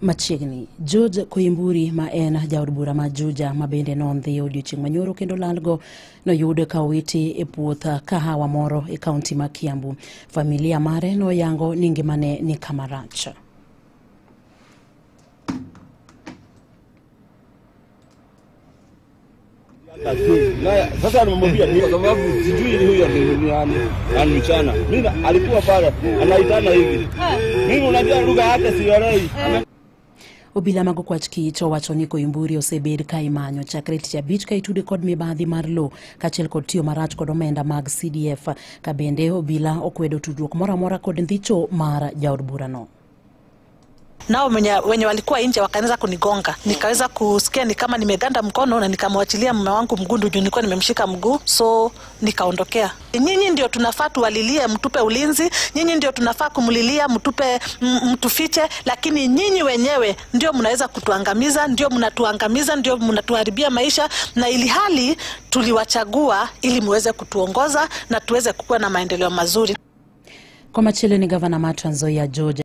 Machiegni, George Koimburi ma en jaod bura ma Juja ma bende nondhi odiochieng' manyoro kendo lalgo noyud ka owiti e puoth kahawa moro e kaunti ma Kiambu. Familia mare noyango ni ngimane ni kama rach. Sasa nimemwambia ni kwa sababu sijui huyo ni nani, anamchana. Mimi alikuwa pale anaitana hivi. Mimi unajua lugha yake sielewi. Obila mag okwach kich owacho ni Koimburi osebed ka imanyo chakre tich abich ka itude kod mibadhi mar lowo kaachiel kod tiyo marach kod omenda mag CDF. Ka bende obila okwedo tudruok moro amora kod ndicho mar jaod burano. Nao wenye walikuwa nje wakaanza kunigonga. Nikaweza kusikia ni kama nimeganda mkono na nikamwachilia mume wangu mguu juu nilikuwa nimemshika mguu, so nikaondokea. Nyinyi ndio tunafaa tuwalilie mtupe ulinzi, nyinyi ndio tunafaa kumlilia mtupe mtufiche, lakini nyinyi wenyewe ndio mnaweza kutuangamiza, ndio mnatuangamiza, ndio mnatuharibia maisha, na ili hali tuliwachagua ili muweze kutuongoza na tuweze kuwa na maendeleo mazuri. Kwa machielo ni gavana ma Trans Nzoia George